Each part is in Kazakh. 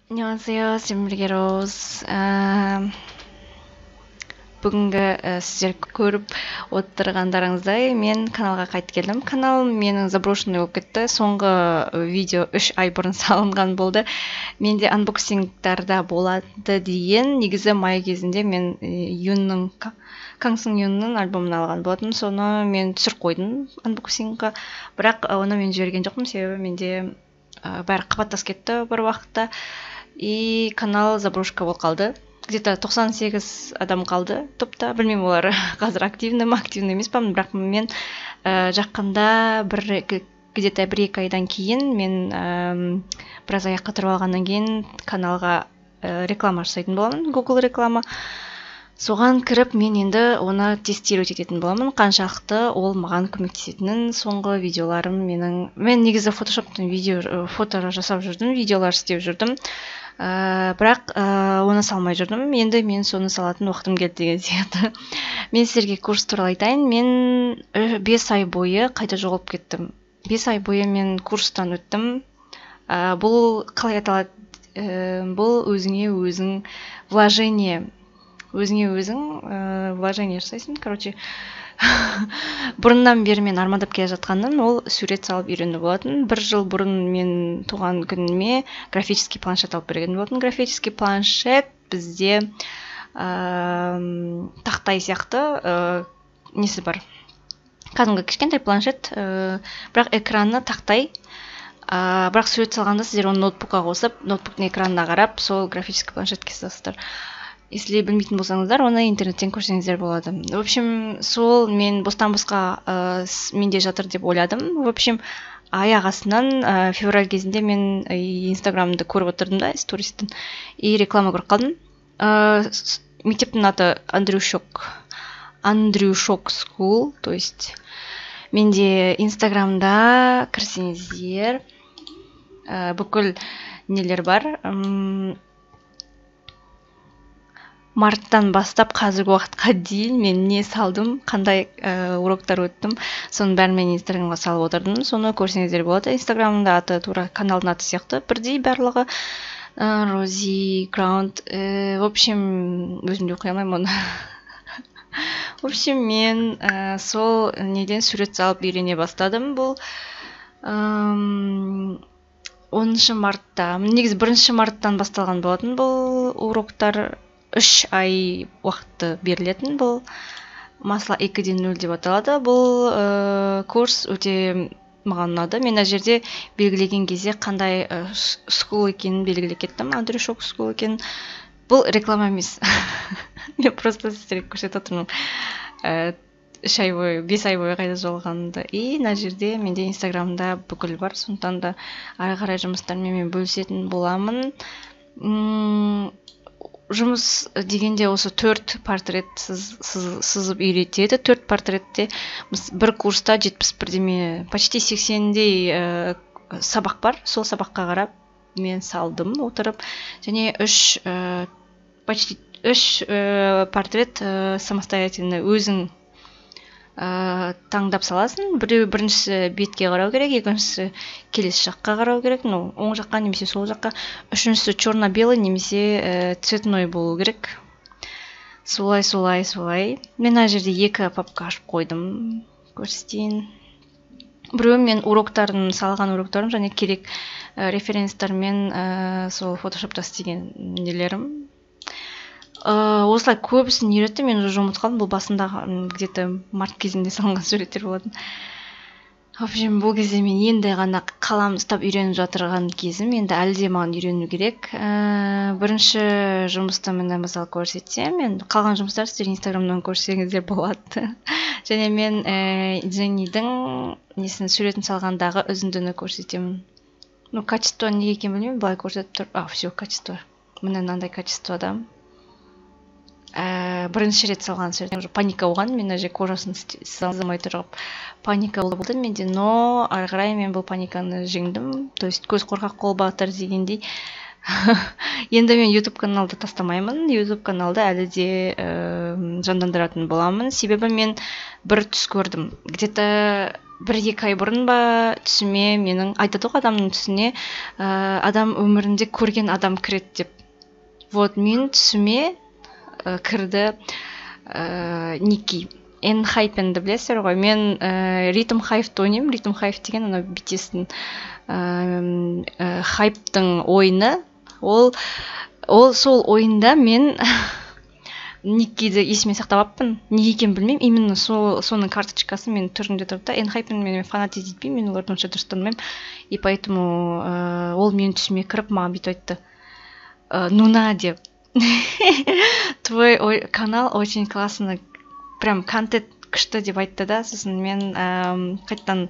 안녕하세요, сіздермен Роуз. Бүгінгі сіздер көріп отырғандарыңыздай, мен каналға қайтып келдім. Канал менің заброшенный болып кетті. Соңғы видео 3 ай бұрын салынған болды. Менде анбоксингтарда болады деген. Негізі май кезінде мен Юнның, Канг Сың Юнның альбомын алған болатынмын. Соны мен түсіріп қойдым анбоксингқа. Бірақ оны мен жіберген жоқпын, себебі менде бәрі қабаттасып кетті бір уақытта. И канал заброшка болып қалды. Где-то 98 адам қалды топта. Білмеймін, олар қазір активны ма, активны емес па, бірақ мен жақында бір где-то 1-2 айдан кейін мен біраз аяққа тұрып алғаннан кейін каналға реклама жасайтын боламын, Google реклама. Соған кіріп мен енді оны тестировать ететін боламын, қаншалықты ол маған көмектесетінін. Соңғы видеоларым менің, мен негізі фотошоптың видео фото жасап жүрдім, видеолар істеп жүрдім. Бірақ оны салмай жүрдім. Енді мен соны салатын уақытым келді деген сияқты. Мен сіздерге курс туралы айтайын. Мен 5 ай бойы қайта жоғалып кеттім. 5 ай бойы мен курстан өттім. Бұл қалай аталады? Бұл өзіңе өзің вложение. Өзіңе өзің вложение жасайсың. Короче, бұрыннан бері мен армандап келе жатқаным ол сурет салып үйрену болатын. Бір жыл бұрын мен туған күніме графический планшет алып берген болатын. Графический планшет бізде тақтай сияқты несі бар. Кәдімгі кішкентай планшет, бірақ экраны тақтай. Бірақ сурет салғанда сіздер оны ноутбукқа қосып, ноутбуктың экранына қарап, сол графический планшетке саласыздар. Если білмейтін болсаңыздар, оны интернеттен көрсеңіздер болады. В общем, сол мен бостан-босқа менде жатыр деп ойладым. В общем, аяқ астынан февраль кезінде мен Инстаграмды көріп отырдым да, стористен, и реклама көріп қалдым. Мектептің аты Андрю Шок School, то есть менде Инстаграмда кірсеңіздер, бүкіл нелер бар. Марттан бастап қазіргі уақытқа дейін мен не салдым, қандай уроктар өттім, соның бәрін мен Инстаграмға салып отырдым. Соны көрсеңіздер болады. Инстаграмда аты тура каналдың аты сияқты бірдей барлығы. Рози Граунд. В общем, өзім де оқи алмаймын оны. В общем, мен сол неден сурет салып үйрене бастадым. Бұл 10 мартта, негізі 1 марттан басталған болатын бұл уроктар. 3 ай уақытты берілетін. Бұл масла 2.0 деп аталады. Бұл курс өте маған ұнады. Мен мына жерде белгілеген кезде қандай school екенін белгілеп кеттім. Андрю Шок School екенін. Бұл реклама емес. Мен просто сіздерге көрсетіп отырмын. 3 ай бойы, 5 ай бойы қайда жоғалғанымды. И мына жерде менде Инстаграмда бүкіл бар. Сондықтан да ары қарай жұмыстармен мен бөлісетін боламын. Жұмыс дегенде осы 4 портрет сызып үйретеді. 4 портретте бір курста 70 бірдеме, почти 80-дей сабақ бар. Сол сабаққа қарап мен салдым отырып. Және почти 3 портрет самостоятельно өзің таңдап саласың. Біреу біріншісі бетке қарау керек, екіншісі келесі жаққа қарау керек, ну, оң жаққа немесе сол жаққа, үшіншісі черно-белый немесе цветной болу керек. Солай, солай, солай. Мен мына жерде 2 папка ашып қойдым, көрсетейін. Біреуі мен уроктарым, салған уроктарым және керек референстармен сол фотошопта істеген нелерім. Осылай көбісін үйретті, мен уже ұмытып қалдым. Бұл басындағы где-то март кезінде салынған суреттер болатын. В общем, бұл кезде мен енді ғана қалам ұстап үйреніп жатырған кезім, енді әлі де маған үйрену керек. Бірінші жұмысты міне мысал көрсетсем, мен қалған жұмыстарды сіздер Инстаграмнан көрсеңіздер болады. Және мен Дженнидің несін, суретін салғандағы үзіндіні көрсетемін. Ну, качество неге екенін білмеймін, былай көрсетіп тұр. А, все, качество. Міне мынандай качествода. Бірінші рет салған сурет, уже паника болған, мен мына жерде кожасын салмай тұрып паника болды менде, но ары қарай мен бұл паниканы жеңдім. То есть көз қорқақ, қол батыр дегендей. Енді мен YouTube каналды тастамаймын. YouTube каналды әлі де жандандыратын боламын. Себебі мен бір түс көрдім. Где-то 1-2 ай бұрын ба, түсіме менің, айтады ғой, адамның түсіне адам өмірінде көрген адам кіреді деп. Вот мен түсіме кірді Ники. Энхайпенді білесіздер ғой. Мен Ритм Хайвты ойнаймын. Ритм Хайв деген анау BTS-тің хайптың ойыны. Ол сол ойында мен Никкиді есіме сақтап алыппын. Неге екенін білмеймін. Именно соның карточкасы менің түрімде тұрды да. Энхайпен мен фанат етпеймін, мен оларды онша дұрыс танымаймын. И поэтому ол менің түсіме кіріп маған бүйтіп айтты. Нуна деп. Твой канал очень классно, прям контент күшті деп айтты да. Сосын мен қайтадан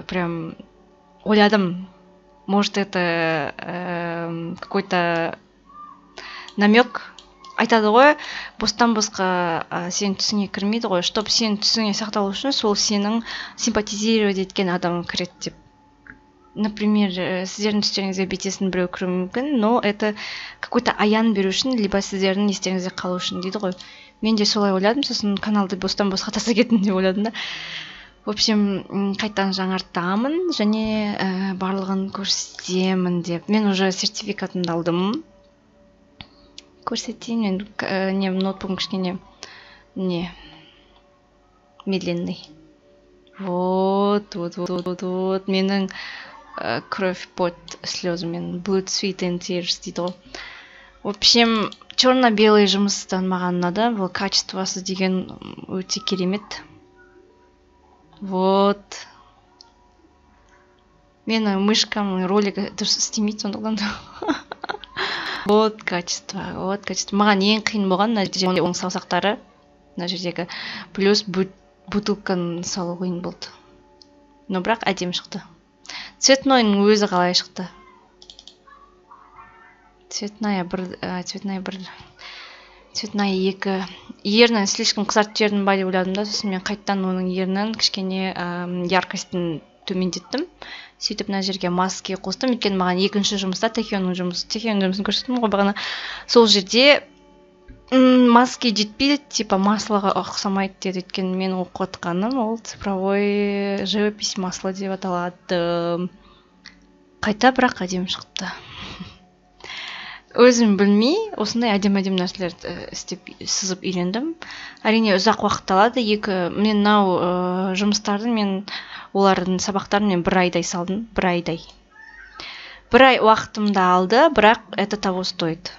прям ойладым, может, это какой-то намек. Айтады ғой, бостан босқа сенің түсіңе кірмейді ғой, чтоб сенің түсіңе сақталу үшін сол сенің симпатизировать еткен адамың кіреді деп. Например, сіздердің түстеріңізге BTS-дің біреу кіруі мүмкін, но это какой-то аян беру үшін, либо сіздердің естеріңізде қалу үшін дейді ғой. Мен де солай ойладым, сосын каналды бостан босқа тастап кеттім деп ойладым да. В общем, қайтадан жаңартамын және барлығын көрсетемін деп. Мен уже сертификатымды алдым. Көрсетейін, мен не ноутбугым кішкене не медленный. Вот, вот, вот, вот, вот менің кровь, пот, слезы мен blood, sweat and tears дейді ғой. В общем, черно-белый жұмыстан маған ұнады. Бұл качествосы деген өте керемет. Вот. Менің мышкамның ролигі дұрыс істемейді, сондықтан. Вот качество, вот качество. Маған ең қиын болған мына жерде оның саусақтары, мына жердегі плюс бутылканы салу қиын болды. Но бірақ әдемі шықты. Цветнойның өзі қалай шықты? Цветная бір, цветная бір, цветная екі. Ернін слишком қызартып жібердім ба деп ойладым да, сосын мен қайтадан оның ернін кішкене яркостін төмендеттім. Сөйтіп мына жерге маски қостым, өйткені маған екінші жұмыста Тэхённің жұмысы, Тэхённің жұмысын көрсеттім ғой бағана. Сол жерде маски жетпейді, типа маслоға ұқсамайды деді, өйткені мен оқып отқаным ол цифровой живопись масло деп аталады. Қайта бірақ әдемі шықты. Өзім білмей осындай әдемі-әдемі нәрселерді істеп сызып үйрендім. Әрине ұзақ уақыт алады. Екі мен мынау жұмыстарды, мен олардың сабақтарын мен бір айдай салдым, бір айдай. Бір ай уақытымды алды, бірақ это того стоит.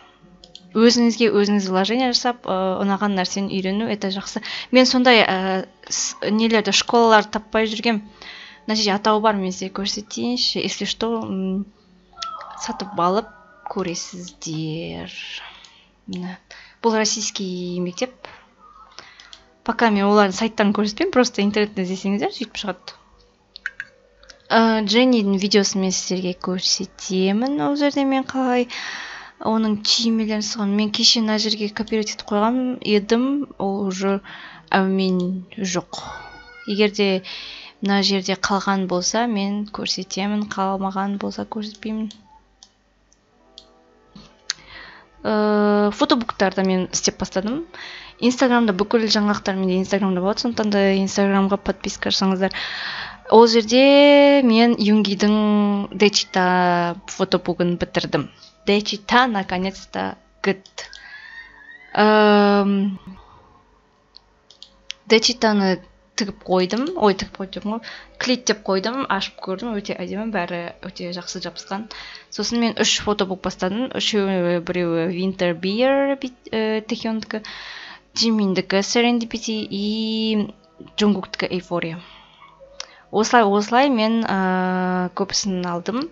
Өзіңізге өзіңіз вложение жасап, ұнаған нәрсені үйрену это жақсы. Мен сондай нелерді, школаларды таппай жүргем. Мына жерде атауы бар, мен сізге көрсетейінші. Если что, сатып алып көресіздер. Міне, бұл российский мектеп. Пока мен олардың сайттарын көрсетпеймін, просто интернеттен іздесеңіздер, сөйтіп шығады. Дженнидің видеосын мен сіздерге көрсетемін. Ол жерде мен қалай оның түймелерін сызғанмын. Мен кеше мына жерге копировать етіп қойған едім, ол уже әумен жоқ. Егер де мына жерде қалған болса, мен көрсетемін, қалмаған болса көрсетпеймін. Фотобуктарды мен істеп бастадым. Инстаграмда бүкіл жаңалықтар менде Инстаграмда болады, сондықтан да Инстаграмға подписка жасаңыздар. Ол жерде мен Юнгидің Дечита фотобугын бітірдім. Дечита наконец-то гыт. Дечитаны тігіп қойдым. Ой, тігіп қойдым ғой. Клейттеп қойдым, ашып көрдім, өте әдемі, бәрі өте жақсы жабысқан. Сосын мен 3 фотобук бастадым. Үшеуі, біреуі Winter Beer Тэхёндікі, Джиминдікі Serendipity и Джонгуктікі Euphoria. Осылай, осылай мен көбісін алдым.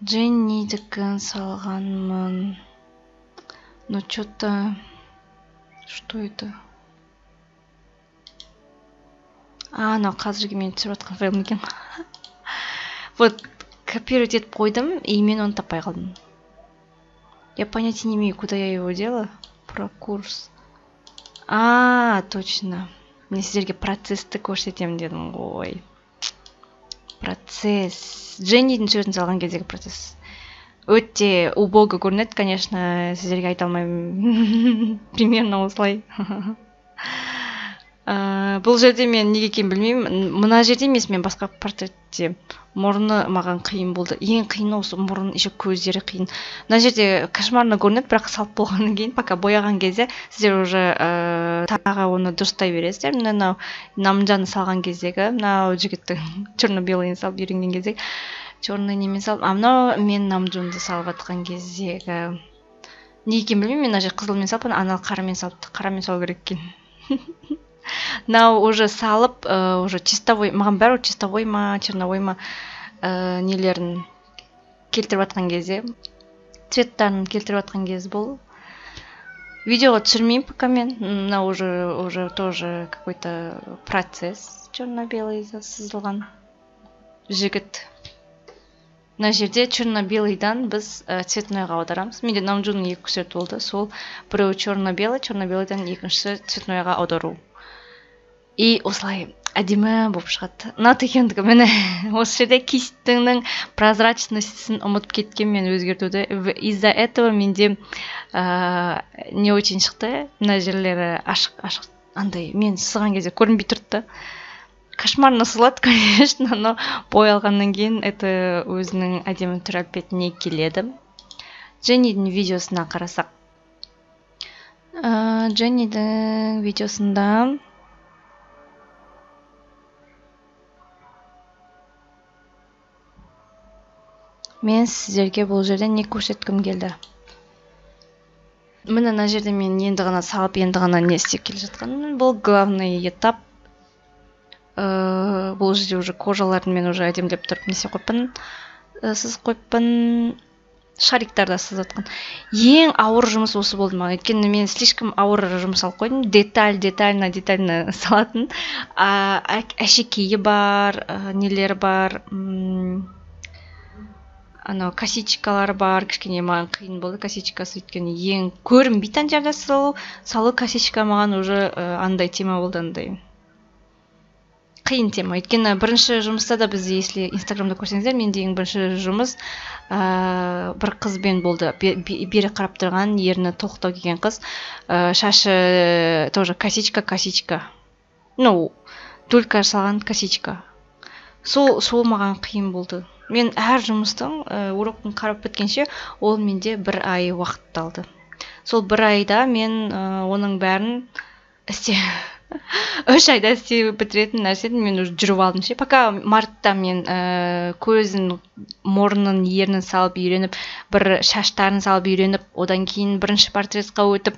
Дженнидікін салғанмын. Но что-то... Что это? А, мынау қазіргі мен түсіріп жатқан файлым екен. Вот, копировать етіп қойдым, и мен оны таппай қалдым. Я понятия не имею, куда я его дела. Про курс. А, точно. Мен сіздерге процессті көрсетемін дедім ғой. Процесс. процесс. Дженнидің суретін салған кездегі процесс өте убого көрінеді, конечно, сіздерге айта алмаймын. Примерно осылай. Бұл жерде мен неге екенін білмеймін, мына жерде емес, мен басқа портретте мұрны маған қиын болды. Ең қиыны осы мұрын, еще көздері қиын. Мына жерде кошмарно көрінеді, бірақ салып болғаннан кейін, пока бояған кезде сіздер уже тағы оны дұрыстай бересіздер. Мынау Намжаны салған кездегі, мынау жігіттің черно белыйын салып үйренген кезде черный немен салып, а мынау мен Намджунды салып жатқан кездегі, неге екенін білмеймін, мен мына жерде қызылмен салыппын, анау қарамен салыпты, қарамен салу керек екен. Мынау уже салып, уже чистовой, маған бәрібір чистовой ма, черновой ма, нелерін келтіріп жатқан кезде, цветтарын келтіріп жатқан кез бұл. Видеоға түсірмеймін пока мен. Мынау уже тоже какой-то процесс черно-белый сызылған жігіт. Мына жерде черно-белыйдан біз цветнойға аударамыз. Менде Намджунның екі суреті болды. Сол біреуі черно-белый, черно-белыйдан екіншісі цветнойға аудару. И осылай әдемі болып шығады. Мына Тэхёндікі, міне, осы жерде кистіңнің прозрачностьін ұмытып кеткен мен өзгертуді. Из-за этого менде не очень шықты. Мына жерлері ашық, андай мен сызған кезде көрінбей тұрды да. Кошмарно сызылады, конечно, но боялғаннан кейін это өзінің әдемі түр әлпетіне келеді. Дженнидің видеосына қарасақ. Дженнидің видеосында мен сіздерге бұл жерде не көрсеткім келді. Міне, мына жерде мен енді ғана салып, енді ғана не істеп келе жатқанмын. Бұл главный этап. Бұл жерде уже кожаларын мен уже әдемілеп тұрып не істеп қойыппын, сызып қойыппын. Шариктарда сызып жатқан. Ең ауыр жұмыс осы болды маған. Өйткені мен слишком ауыр жұмыс алып қойдым. Деталь, детально, детально салатын. Әшекейі бар, нелері бар, анау косичкалары бар. Кішкене маған қиын болды косичкасы, өйткені ең көрінбейтін жерде салу косичка маған уже андай тема болды, андай қиын тема. Өйткені бірінші жұмыста да біз, если Инстаграмда көрсеңіздер, менде ең бірінші жұмыс бір қызбен болды. Бері қарап тұрған, ерні толықтау келген қыз. Шашы тоже косичка, косичка. Ну, только салған косичка. Сол маған қиын болды. Мен әр жұмыстың уроктың қарап біткенше ол менде бір ай уақыт алды. Сол бір айда мен оның бәрін істе 3 айда істеп бітіретін нәрсені мен уже жүріп алдым ше. Пока мартта мен көзін, мұрнын, ернін салып үйреніп, бір шаштарын салып үйреніп, одан кейін бірінші портретқа өтіп,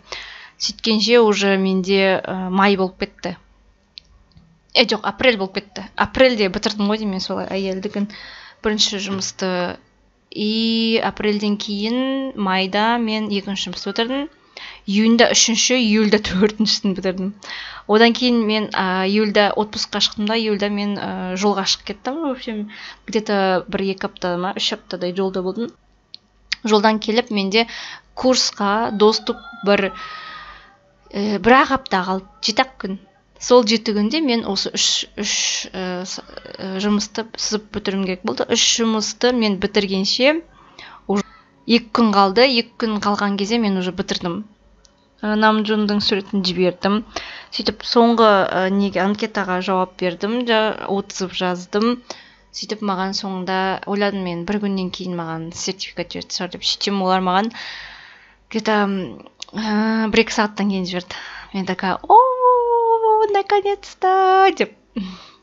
сөйткенше уже менде май болып кетті. Жоқ, апрель болып кетті. Апрельде бітірдім ғой деймін мен сол әйелдігін бірінші жұмысты. И апрельден кейін майда мен екінші жұмысты бітірдім. Июньда үшінші, июльда төртіншісін бітірдім. Одан кейін мен июльда отпускқа шықтым да, июльда мен жолға шығып кеттім. В общем, где-то 1-2 апта ма, 3 аптадай жолда болдым. Жолдан келіп менде курсқа доступ бір-ақ апта қалды, 7-ақ күн. Сол 7 күнде мен осы үш жұмысты сызып бітіруім керек болды. 3 жұмысты мен бітіргенше уже 2 күн қалды. 2 күн қалған кезде мен уже бітірдім. Намджундың суретін жібердім. Сөйтіп соңғы неге анкетаға жауап бердім, отзыв жаздым. Сөйтіп маған соңында ойладым, мен бір күннен кейін маған сертификат жіберді шығар деп. Сөйтсем олар маған где-то 1-2 сағаттан кейін жіберді. Мен такая, о, наконец-то деп.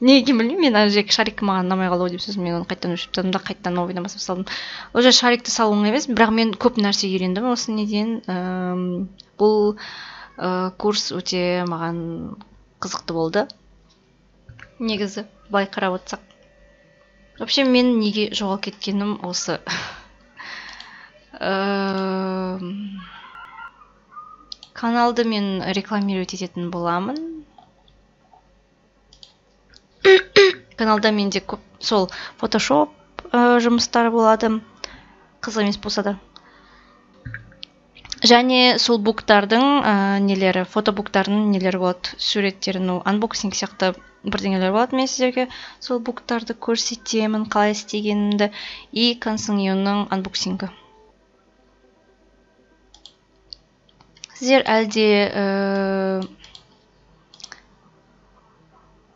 Неге екенін білмеймін, мен ана жерге шарик маған ұнамай қалды ғой деп, сосын мен оны қайтадан өшіріп тастадым да, қайтадан новыйдан басып салдым. Уже шарикті салу оңай емес, бірақ мен көп нәрсе үйрендім осы неден. Бұл курс өте маған қызықты болды. Негізі, былай қарап отырсақ. Вообще, мен неге жоғалып кеткенім осы. Каналды мен рекламировать ететін боламын. Каналда менде көп сол фотошоп жұмыстары болады, қызық емес болса да. Және сол буктардың нелері, фотобуктардың нелері болады, суреттері, ну, анбоксинг сияқты Бірдеңелер болады, мен сіздерге сол буктарды көрсетемін, қалай істегенімді. И Кан Сың Юнның анбоксингі. Сіздер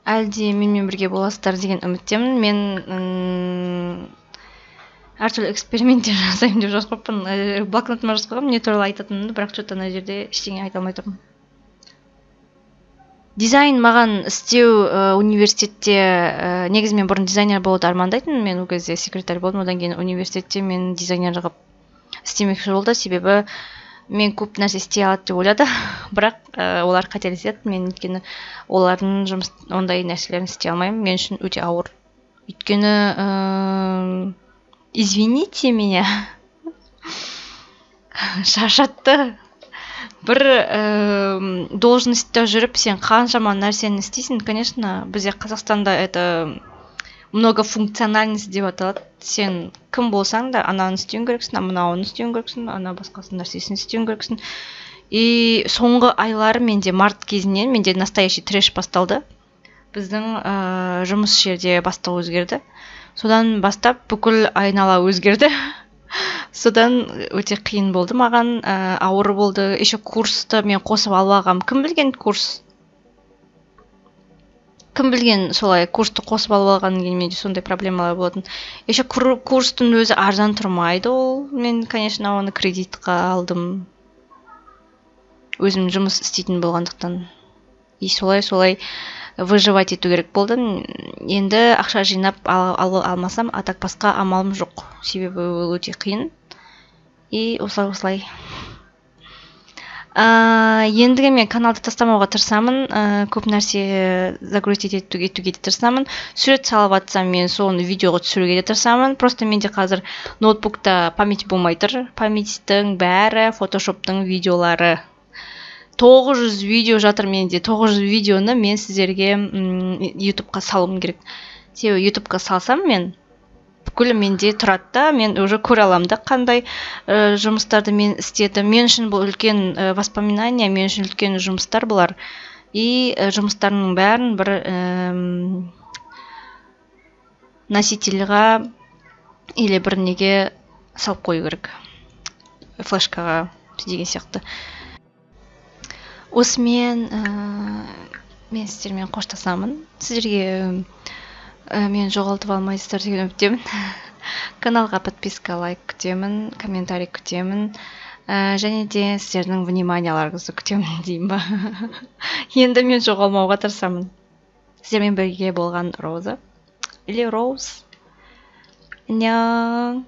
әлде менімен бірге боласыздар деген үміттемін. Мен әртүрлі эксперименттер жасаймын деп жазып қойыппын. Блокнотыма жазып қойғанмын не туралы айтатынымды, бірақ что-то ана жерде ештеңе айта алмай тұрмын. Дизайн маған істеу университетте, негізі мен бұрын дизайнер болуды армандайтынмын. Мен ол кезде секретарь болдым, одан кейін университетте мен дизайнер қылып істемекші болды, себебі мен көп нәрсе істей алады деп ойлады. Бірақ олар қателеседі. Мен өйткені олардың жұмыс ондай нәрселерін істей алмаймын, мен үшін өте ауыр. Өйткені извините меня, шаршатты. Бір должностьта жүріп сен қаншама нәрсені істейсің. Конечно, бізде Қазақстанда это многофункциональность деп аталады. Сен кім болсаң да ананы істеуің керексің, мынауын істеуің керексің, ана басқасын нәрсесін істеуің керексің. И соңғы айлар менде март кезінен менде настоящий трэш басталды. Біздің жұмыс жерде бастық өзгерді. Содан бастап бүкіл айнала өзгерді. Содан өте қиын болды маған, ауыр болды. Еще курсты мен қосып алып алғам. Кім білген курс? Кім білген солай курсты қосып алып алғаннан кейін менде сондай проблемалар болатын. Еще курстың өзі арзан тұрмайды ол. Мен, конечно, оны кредитқа алдым. Өзім жұмыс істейтін болғандықтан. И солай-солай выживать ету керек болды. Енді ақша жинап алмасам, а так басқа амалым жоқ. Себебі ол өте қиын. И осылай-осылай. Ендігі мен каналды тастамауға тырысамын, көп нәрсе загрузить етуге де тырысамын. Сурет салып атсам, мен соны видеоға түсіруге де тырысамын. Просто менде қазір ноутбукта память болмай тұр. Памятьтің бәрі фотошоптың видеолары. 900 видео жатыр менде. 900 видеоны мен сіздерге ютубқа салуым керек. Себебі ютубқа салсам, мен бүкіл менде тұрады да, мен уже көре аламын да қандай жұмыстарды мен істедім. Мен үшін бұл үлкен воспоминания, мен үшін үлкен жұмыстар бұлар. И жұмыстарының бәрін бір носительға или бір неге салып қою керек, флешкаға деген сияқты. Осымен мен сіздермен қоштасамын. Сіздерге мен жоғалтып алмайсыздар деген үміттемін. Каналға подписка, лайк күтемін, комментарий күтемін. Және де сіздердің вниманияларыңызды күтемін деймін ба. Енді мен жоғалмауға тырысамын. Сіздермен бірге болған Роза или Роуз. Няң.